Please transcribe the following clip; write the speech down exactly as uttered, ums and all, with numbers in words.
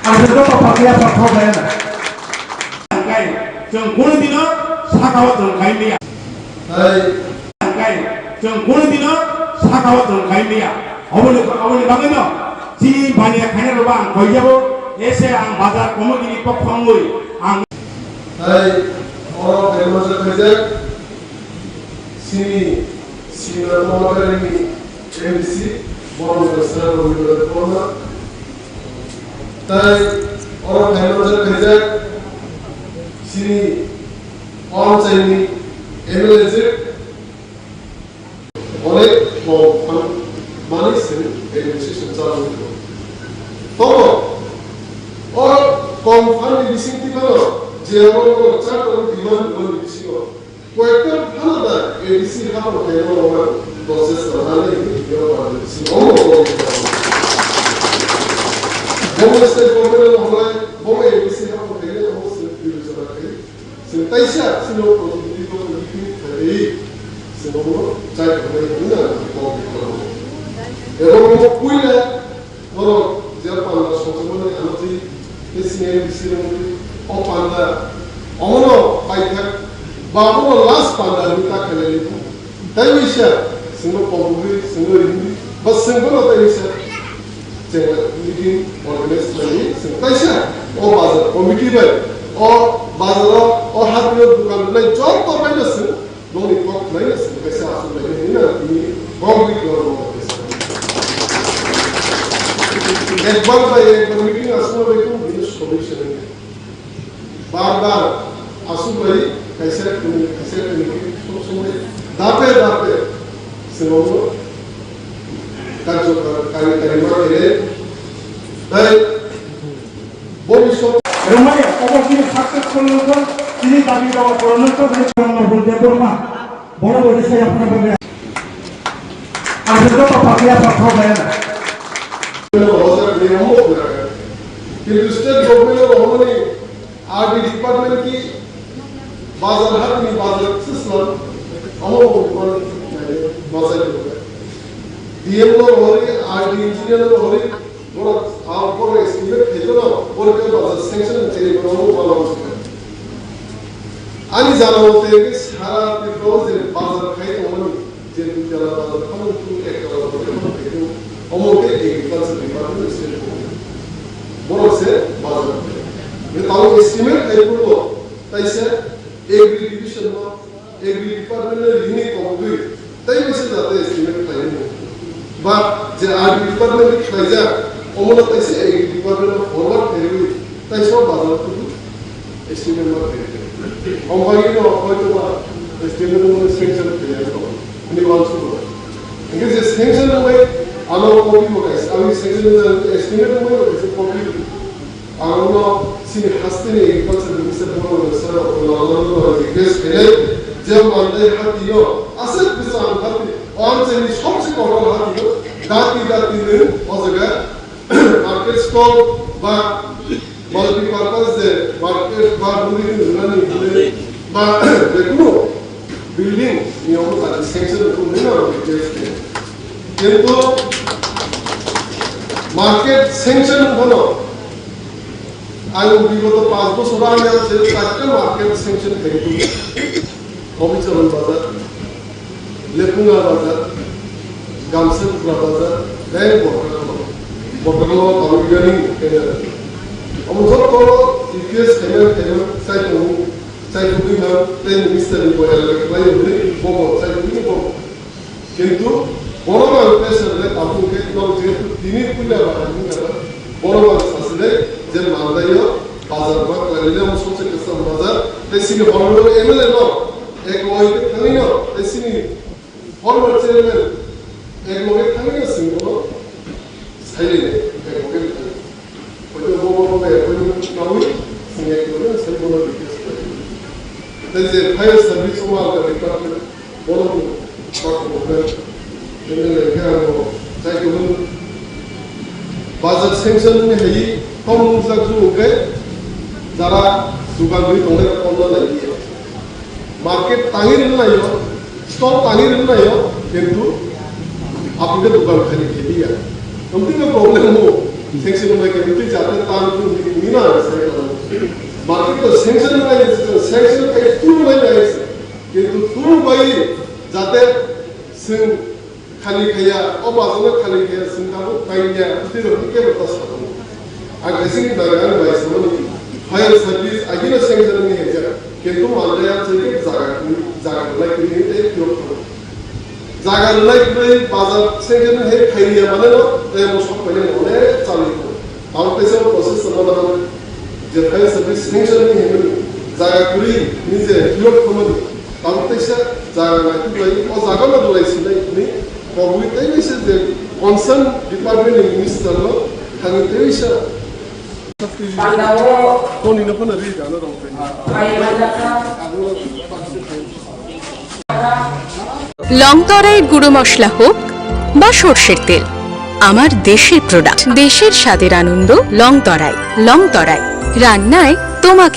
Ang joto pakya pathok kaya na. Hingkai chwng kunu dino sakao chwng khaimliya. Hai. Hingkai chwng kunu dino sakao chwng khaimliya. Oboni, oboni bagwino chini baniya khaina rwba ang koijabo, ese ang bazar committee ni pokho wngwi ang. Hai, oro khaimasa khaijak. Chini senior Komatharini M D C, borok ni sara Rabindra Debbarma. Tai oro khaimasa khaijak chini o amchaini M L A je onek kok phan mani se administration chalwi tongo. Tobo o kok phan ni bisingtwi phano je oro char tongo demand ni bisingo. Koyekta phano da A D C haphang khaina rokno process rwna nai hwnwi twiwi o parliament simi omo omo. Bomo state government no hwnai, bomo A D C haphang khaina omo simi bibechara khai. Simi taisa sino political committee khai. Simi omo chai khanai hwnwi ang kok bikha. Ebong omo puila Borok je panda songchomani ano twi, tei sini M D C rok twi, o panda, omono paithak, ba omono last panda hinwi ta khainai. Tai wisa, singno kobogwi, singno rinwi, ba singbono tai wisa, chengla meeting organize khlaiwi, sing kaisa, o bazar committee bai, o bazaro, o hatio dukan rwnai joto bai no sing, Nokni kok khlaina simi kaisa aswk lainai hwnwi ang tini kok wi tongma kaisa. Ekbar bai ekbar meeting aswk bai tong bini solution wngya. Bar bar aswk bai kaisa kwnwi kaisa kwnwi khe sob somoi dape dape swngo karjo kari kari ma khe. Tai Bhobishyot rwmani obo chini successful wngkha, chini dabi dawa purana wngkha, bini Honorable Debbarma, borok bo rwchaya phano bagwi. Ang joto pakya pathok kaya na. Kintu state government o romani R D department ki bazar hat ni bazar sislam amo bo department masai D M no hori, R D engineer no hori, Borok, ah, borok estimate khaijano, borok khe bazar sanction khaijani, borok wngkha. Ani jana mate khe sara Tripura o je bazar khai tongmani, je dui tala bazar phano tu ek tala bazar phano khai tongo, omo khe agriculture department ni state government. Borok se bazar khai. Je tamo estimate khai phuru bo, taisa agri division no Agri department no rini kobogwi tei bai se jate estimate khlai nai. Ba je R D department ni khlaijak, omono taisa agri department no forward khlaiwi taisa bazar kudu estimate ma khlai. Omo bagwi no hoito ba estimate no sanction khlai ya to. Ani uansukgo. Hingke je sanction wngwi ano copy bo kaisa, ani sanction wngwi estimate wngwi bo kaisa copy. Ang no chini hasteni agriculture minister Bhumendra Sir rok no request khainai je Mandai hati no aswk bwsang hati, o amchaini sobse kotor hati no dati dati nwng o jaga market stall ba multipurpose je market ba building rwnani hinwi ba jekunu building ni omo jati sanction rwkhe hwnwi ang request khainai. Kintu market sanction wngkhano ang bigoto panch bochor ani ang je chatta market sanction khaikhe. Hobicharan bazar, Lepunga bazar, Gamsapura bazar, tei Bokrokolo. Bokrokolo Talugiani kena. Omo joto request khaima khaima chai tongo. Chai tubui ma tei minister ni boya khlai hwnwi bobo chai tubui ni bobo. Kintu borok ang pressure le tabuk khe nok jehetu tini puila bahai wngkha, borok ang sasi le je Mandai o bazar ma khlai le omo sobse kwcham bazar tei sini honorable M L A no ek loge khe thangwi no tei sini former chairman ek loge thangwi no sini bono sai le ek loge thangwi. Hoito bo bo bo bai hoito nawi sini ek loge sai bono request khlai. Tei je fire service o alka department Bono bo, ba bo, M L A khe ang bo, jai khe bo, bazar sanction ni hai, kom nung sak su khe, jara dukan rwi tongnai rok kom no nai di. Market tangwi rwna nai o, stall tangwi rwna nai o, kintu, apni khe dukan khani khe di ya. Tongtwi khe problem mo. Sanction bai khe twi jate tam tu ni na sai ka. Market to sanction bai sanction kai tu bai bai. Kintu tu bai jate sing khali khaya, o bazar khali khaya sing kabu kai ya, tu ro ke ro ta sa. Ang kaising na ga bai sa ni. Fire service agina sanction ni heja. Kintu mandaya che ke jaga jaga lai kri te yok. Jaga rwnai kwrwi bazar sengkhe nung hai phailiya mane no, tei mosok painani onek chalwi tongo. Tabuk teisa o process no mano, je fire service sanction ni hinwi jaga kwrwi nije phiyok thumani. Tabuk teisa jaga naituk lai, o jaga no rwlai sinai hinwi kobui tei nise je concern department ni minister no thangwi teisa. Toni no phano ri gana rong teni. লংতরাইয়ের গুঁড়ো মশলা হোক বা সর্ষের তেল, আমার দেশের প্রোডাক্ট, দেশের স্বাদের আনন্দ। লংতরাই, লংতরাই, রান্নায় তোমাকে